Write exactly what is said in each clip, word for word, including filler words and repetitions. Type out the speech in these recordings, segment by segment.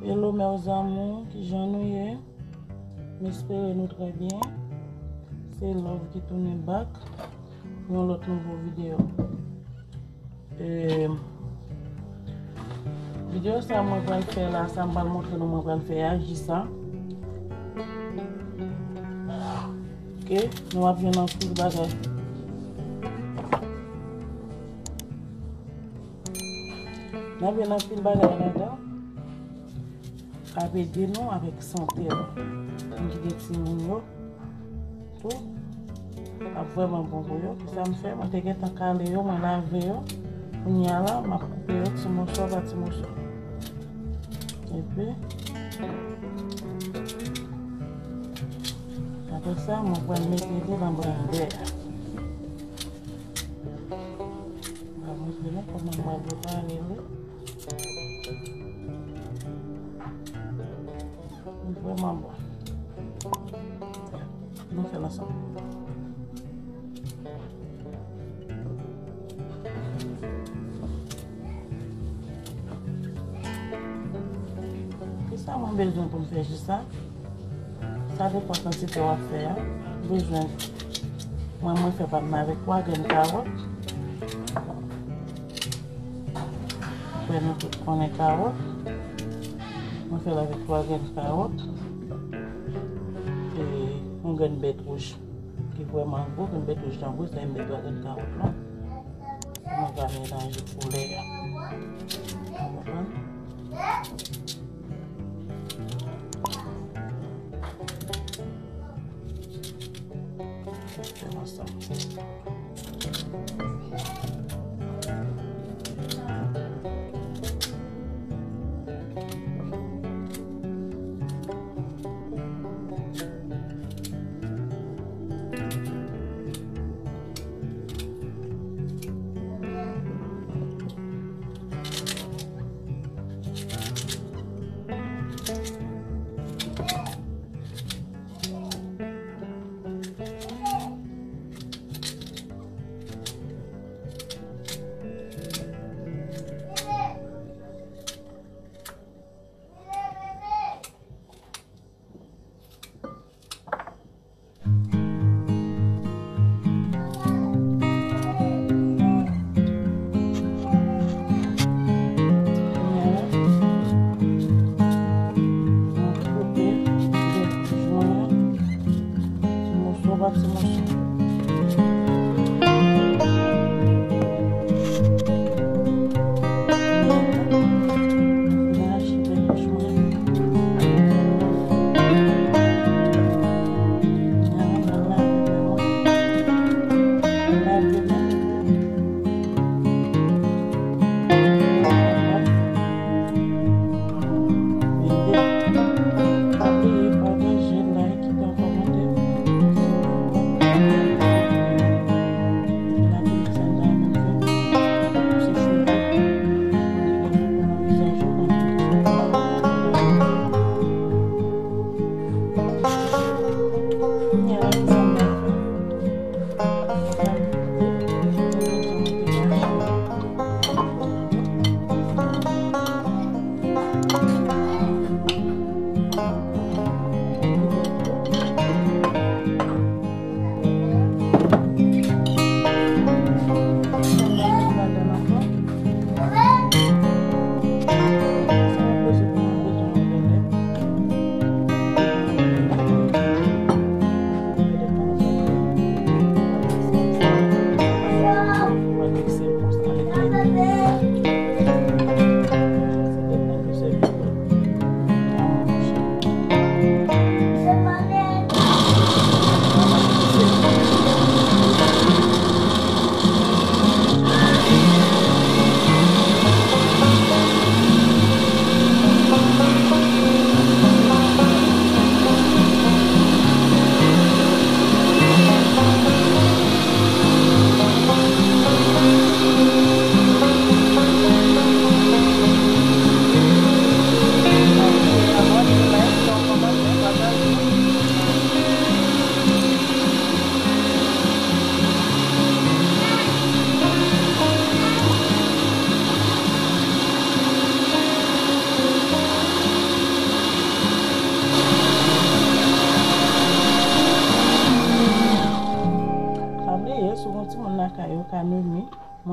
Hello mes amours, kijan nou ye? M espere nou trè byen. Se Love ki tounen back pou yon lòt nouvo videyo. E, videyo sa mwen pral fè la, sa m pral montre nou mwen pral fè a, ji sa. Ok, nou ap jwenn anpil bagay. N ap jwenn anpil bagay ladan k ap ede nou avèk sante nou. Moun ki gen timoun yo tou, ap vrèman bon pou yo. Kisa m fè? Mwen te gentan kale yo, mwen lave yo. Kounye a la, m ap koupe yo ti moso pa ti moso. Epi, apre sa, mwen pral mete li nan blendè a. Mwen montre nou kòman mwen prepare li. Li vrèman bon. Nou fè l ansanm. Kisa mwen bezwen pou m fè ji sa? Sa depann kantite w ap fè a. Bezwen, mwen, mwen fè pa m nan avèk twa grenn kawòt. Kwè nou tout konnen kawòt. Mwen fè l avèk twa grenn kawòt. E yon grenn bèt wouj ki vrèman gwo, grenn bèt wouj lan gwo, sa e m met twa grenn kawòt lan. Mwen va melanje koulè a. Ou konprann? Fè ansanm.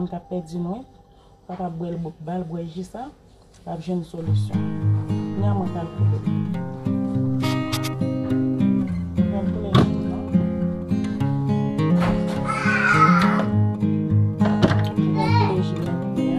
k ap pèdi nwit, pa t ap bwè l, ba l bwè ji sa, l ap jwenn solisyon. Kounye a mwen pral koule. Mwen pral koule ji m nan. Mwen pral koule ji m nan kounye a.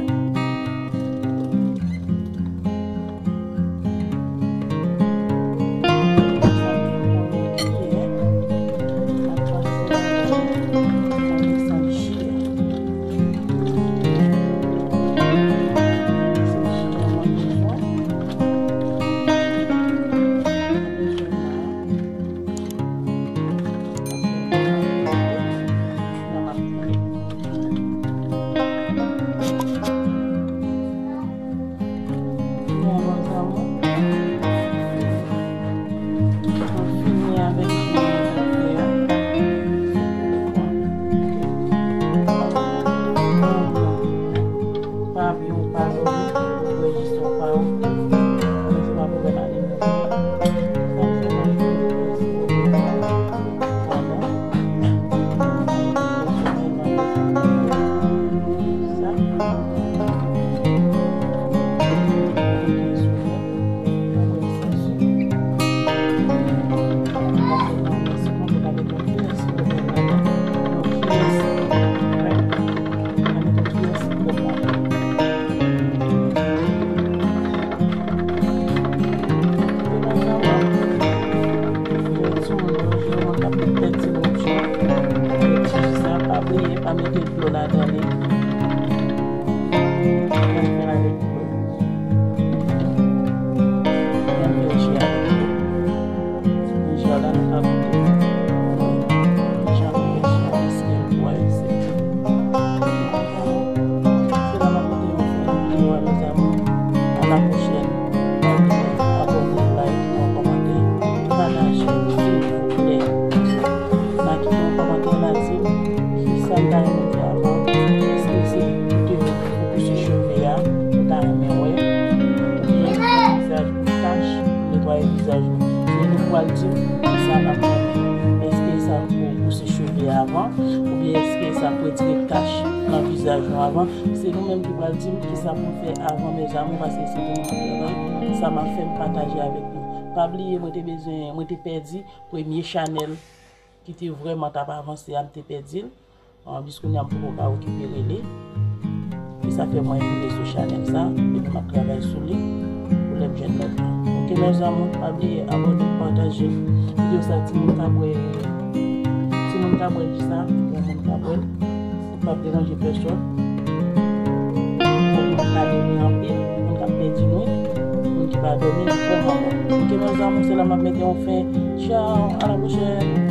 Bon, zanmi, nou fini avèk jan nou fè a. Pa byen ou pa dòmi, ou bwè jis ou pa ou. Se pa pwoblèm a li. Pa bliye, pa mete dlo ladan li. Fè l avèk dlo. Fè l fè ji avèk dlo. Jodi a la, nou ka goute. Jan nou fè ji a, èske l bwè, èske Se la m ap mete yon fen videyo a, mezanmi. A la pwochèn. Abòne, like, yon kòmantè, pataje, silvouplè. Nan kite yon kòmantè la, di m kisa n ta renmen fè avan. Èske se de pou pouse cheve a, ou ta renmen wè? Oubyen vizaj pou tach, netwaye vizaj nou. Se nou k pral di m kisa n ap renmen. Èske sa pou pouse cheve a avan? Oubyen èske sa pou retire tach nan vizaj nou avan? Se nou menm ki pral di m kisa pou m fè avan, mezanmi, paske se pou nou travay. Sa m ap fè, m pataje avèk nou. Pa bliye, mwen te bezwen, mwen te pèdi premye chanèl ki te vrèman t ap avanse a, m te pèdi l. An, jis kounye a, m poko ka rekipere li. E sa fè mwen rive sou chanèl sa, epi m ap travay sou li pou lè m jwenn lòt la. Oke, mezanmi, pa bliye abòne, pataje videyo sa, timoun ka bwè, timoun ka bwè ji sa, granmoun ka bwè l. Li p ap deranje pèsòn. Moun ka dòmi anpil, moun k ap pèdi nwit, moun ki pa dòmi, li vrèman bon. Oke, mezanmi, se la m ap mete yon fen. Tchaw, a la pwochèn.